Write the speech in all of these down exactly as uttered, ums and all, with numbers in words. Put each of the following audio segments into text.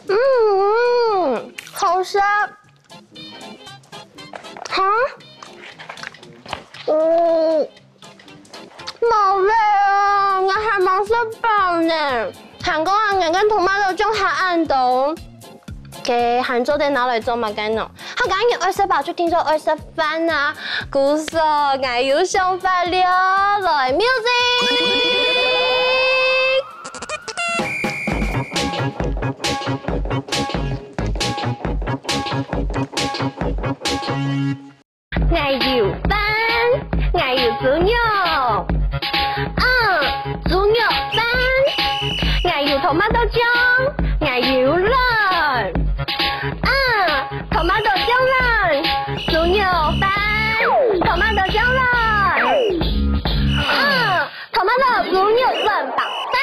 嗯，好食。哈？嗯，無味啊，𠊎還吂食飽呢。還過啊，𠊎个tomato醬還恁多，該還做得拿來做麼个呢？ 好，該你愛食飽就定著愛食飯啊！故所，𠊎有想法了，來，music！𠊎有飯，𠊎有豬肉，嗯，豬肉飯。𠊎有tomato醬，𠊎有卵，嗯， tomato醬卵，豬肉飯，tomato醬卵。嗯，tomato豬肉卵包飯。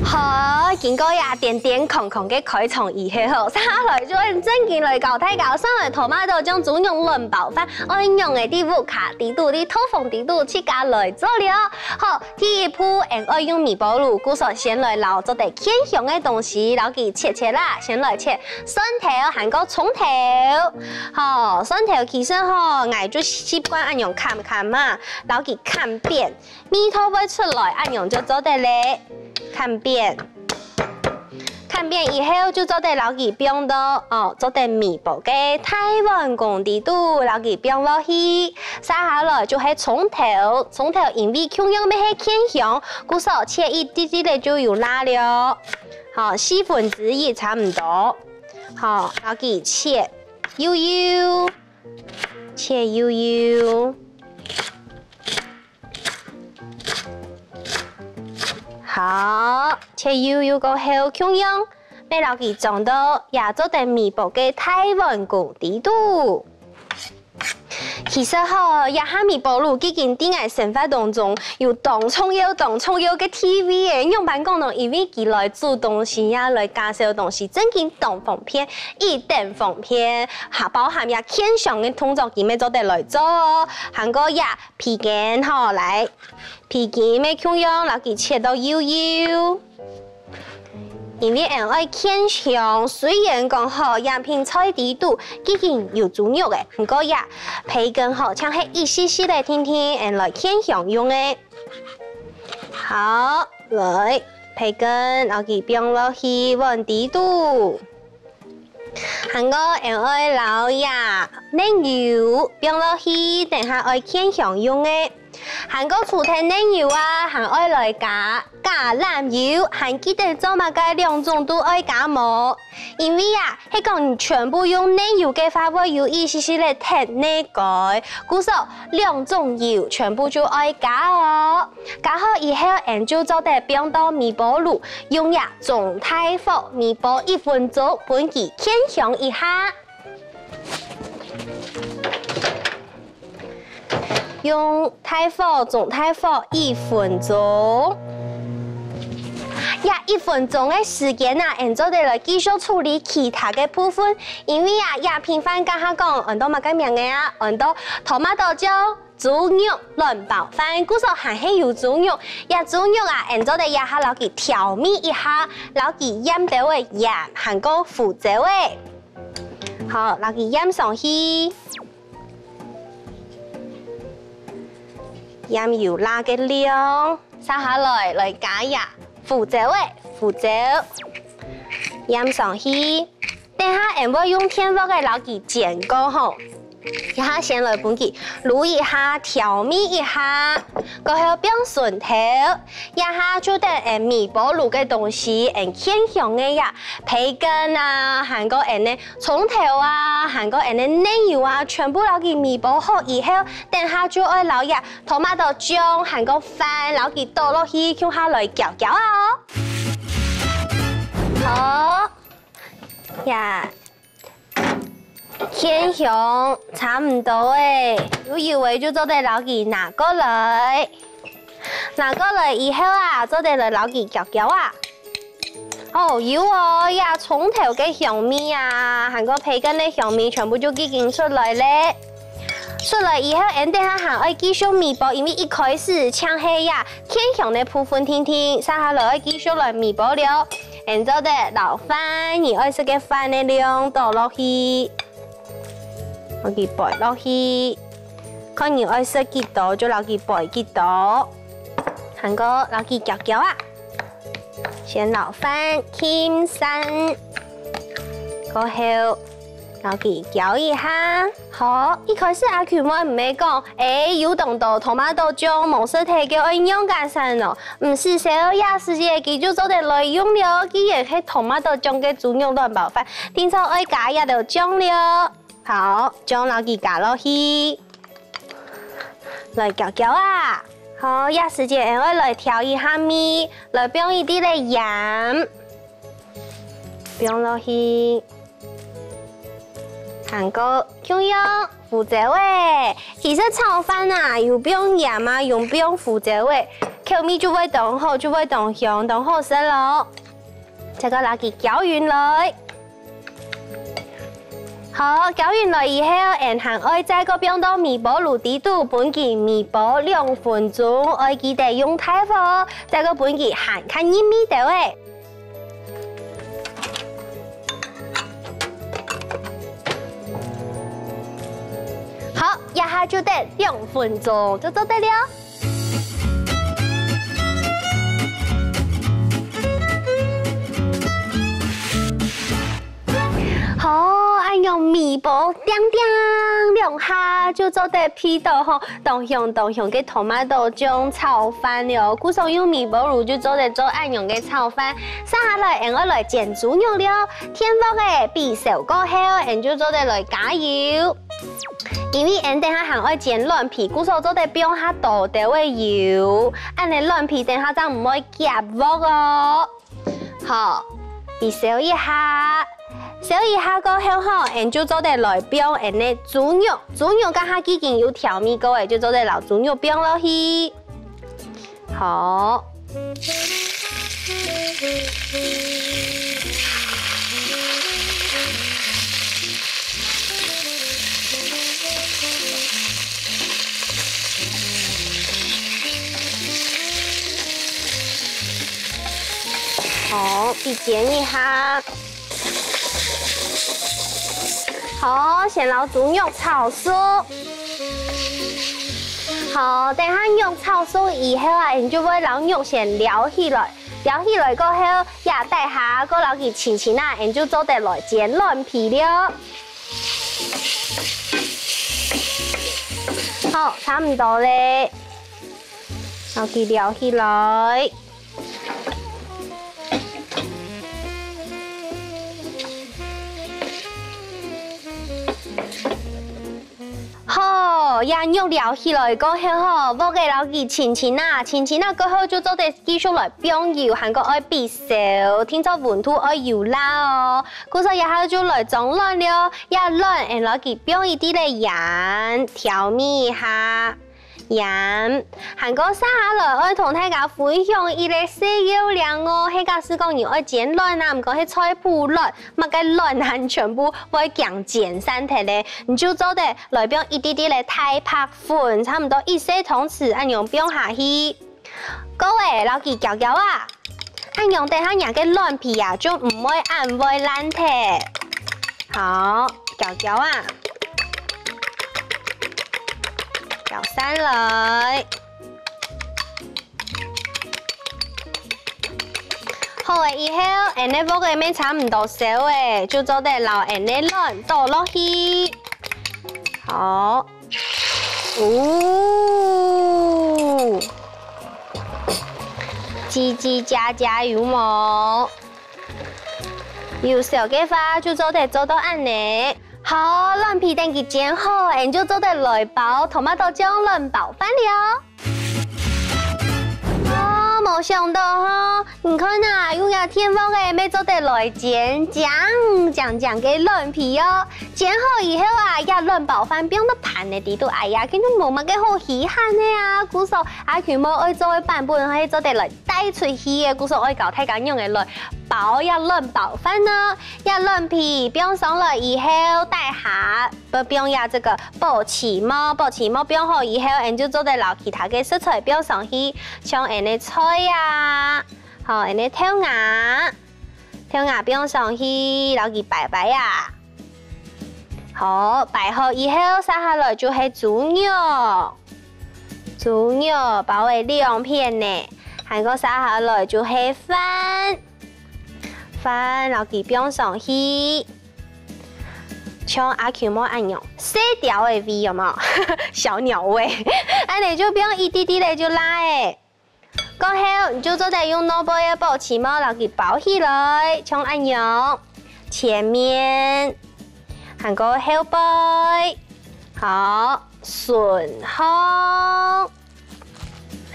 好，經過這癲癲狂狂个開場以後吼，接下來就愛正經來教大家，上來tomato醬豬肉卵包飯，愛仰仔在屋下裡肚、在廚房裡肚自家來做了。好，第一步，𠊎愛用微波爐，故所先來摎做得牽香个東西，摎佢切切啦，先來切蒜頭還過蔥頭。好，蒜頭其實吼，𠊎就習慣恁樣砍砍嘛，摎佢砍扁。 味道會出來，恁樣就做得了。砍扁，砍扁以後就做得摎佢放到，哦，做得微波个大碗公裡肚，摎佢放落去。接下來就係蔥頭，蔥頭因為共樣乜係牽香，故所切一滴滴仔就有罅了。好，四分之一差毋多。好，摎佢切幼幼，切幼幼。 好，切幼幼過後，共樣乜摎佢裝到這做得微波个大碗公裡肚。其實吼，這下微波爐已經在𠊎生活當中有當重要、當重要个地位了。仰般講呢？因為佢來煮東西啊，來加燒東西，正經當方便，一等方便，還包含這牽香个動作，佢乜做得來做哦。還過這皮筋吼，來， 皮筋乜共樣摎佢切到幼幼。因為𠊎愛牽香，雖然講吼，這片菜裡肚已經有豬肉了，毋過這皮筋吼，淨係一息息仔定定，𠊎來牽香用个。好，來，皮筋摎佢放落去碗裡肚。 還過𠊎愛摎這奶油放落去，等下愛牽香用个。還過除忒奶油啊，還愛來加橄欖油，還記得做麼个兩種都愛加無？因為啊，係講全部用奶油个話，會有一息息仔忒膩个，故所兩種油全部就愛加哦。 加好以後，𠊎就做得放到微波爐，用這中大火微波一分鐘，分佢牽香一下。用大火、中大火一分鐘。這一分鐘个時間啊，𠊎做得來繼續處理其他个部分，因為啊，這片飯頭下講安到麼个名个啊？安到tomato醬 豬肉卵包飯，故所還係有豬肉。這豬肉啊，𠊎做得這下摎佢調味一下，摎佢掞兜仔鹽，還過胡椒仔。好，摎佢掞上去，鹽油落个量，接下來來加這胡椒仔，胡椒，掞上去。等下𠊎會用電鑊仔摎佢煎過吼。這下先來分佢滷一下，調味一下，過後放蒜頭，這下就等𠊎微波爐个東西，𠊎牽香个呀，培根啊，還過𠊎个蔥頭啊，還過𠊎个奶油啊，全部摎佢微波好以後，等下就愛摎這tomato醬還過飯摎佢倒落去，共下來攪攪啊哦。好，呀，牽香差毋多欸，有油个就做得摎佢拿過來。拿過來以後啊，做得來摎佢攪攪啊。 哦，有哦，這蔥頭个香味啊，還過培根个香味全部就已經出來咧。出來以後，𠊎等下還愛繼續微波，因為一開始淨係這牽香个部分定定，續下來愛繼續來微波了。𠊎等做得摎飯，你愛食个飯个量倒落去，摎佢拌落去，看你愛食幾多就摎佢拌幾多，還過摎佢攪攪啊。 先摎飯浸散，過後摎佢攪一下。好，一開始阿Q妹毋係講，欸，有當多tomato醬無食忒，該愛仰結煞哦？毋使愁，這時節佢就做得來用了。既然係tomato醬个豬肉卵包飯，定著愛加這兜醬料。好，醬摎佢加落去。 來攪攪啊！好，這時節𠊎愛來調一下味，來放一滴仔鹽，放落去。還過共樣胡椒仔，其實炒飯啊，有放鹽啊，有放胡椒仔，口味就會當好，就會當香，當好食囉。再過摎佢攪勻來。 好，攪勻來以後，𠊎等還愛再過放到微波爐底肚，分佢微波兩分鐘，愛記得用大火，再過分佢還較入味兜仔。好，這下就等兩分鐘就做得了。 好，恁樣微波叮叮兩下就做得配著吼，當香當香个tomato醬炒飯了。故所用微波爐就做得做恁樣个炒飯。續下來，𠊎愛來煎豬肉了。電鑊仔畀燒過後，𠊎就做得來加油。 因為𠊎等下還愛煎卵皮，故所做得放較多兜仔油，恁仔卵皮等下正毋會挾鑊哦。好，畀燒一下，燒一下過後吼，𠊎就做得來放𠊎个豬肉，豬肉頭下已經有調味過仔，就做得摎豬肉放落去。 好。好，比煎一下。 好，先摎豬肉炒熟。好，等下肉炒熟以後啊，𠊎就會摎肉先撈起來。撈起來過後，這底下過摎佢清清啊，𠊎就做得來煎卵皮了。好，差毋多咧，摎佢撈起來。 好，這肉撈起來過後吼，鑊仔摎佢清清啊，清清啊過後就做得繼續來放油，還過愛比燒，定著溫度愛有罅哦。故所這下就來裝卵了，這卵𠊎摎佢放一滴仔鹽，調味一下。 鹽，還過續下來愛同大家分享一個細要領哦，係假使講你愛煎卵啊，毋管係菜脯卵，麼个卵啊，全部會驚煎散忒咧，你就做得來放一滴滴个太白粉，差毋多一細湯匙恁樣放下去。過後摎佢攪攪啊， 恁樣等下若个卵皮啊，就毋會恁會爛忒。好，攪攪啊，攪散來。好了以後，𠊎等个鑊仔乜差毋多燒了，就做得摎𠊎等个卵倒落去。好，哦，吱吱喳喳有無？有燒个話就做得做到恁呢。好，卵皮等佢煎好，𠊎就做得來包tomato醬卵包飯了。 哦，無想到吼，你看啊，用這電鍋仔乜做得來煎靚靚靚个卵皮哦。煎好以後啊，這卵包飯放到盤仔底肚，哎呀，根本無麼个好稀罕个啊。故所阿球妹愛做个版本係做得來帶出去个，故所愛教大家仰仔來包這卵包飯呢。這卵皮放上來以後，底下 放，放下這個保鮮膜，保鮮膜放好以後，𠊎就做得摎其他个食材放上去，像𠊎个菜啊，好，𠊎个豆芽，豆芽放上去，摎佢擺擺啊。好，擺好以後，續下來就係豬肉，豬肉包仔兩片呢，還過續下來就係飯，飯摎佢放上去。 像阿球妹恁樣，細鳥仔胃有無？小鳥胃，恁呢就放一滴滴仔就罅仔。過後，你就做得用外背个保鮮膜摎佢包起來，像恁樣。前面，還過後背，好，順風。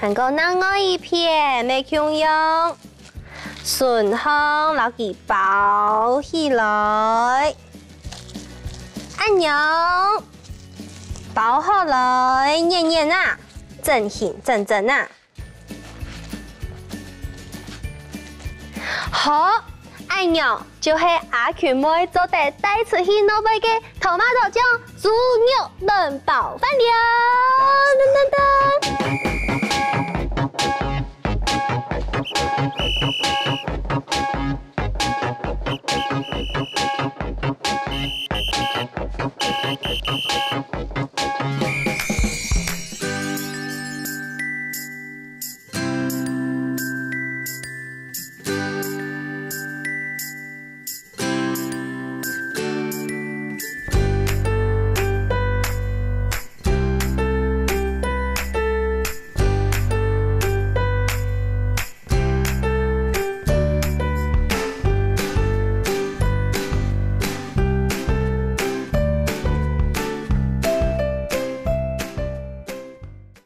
還過另外一片乜共樣，順風摎佢包起來，恁樣包好來，捏捏啊，整形整整啊。好，恁樣就係阿群妹做得帶出去外背个tomato醬豬肉卵包飯了。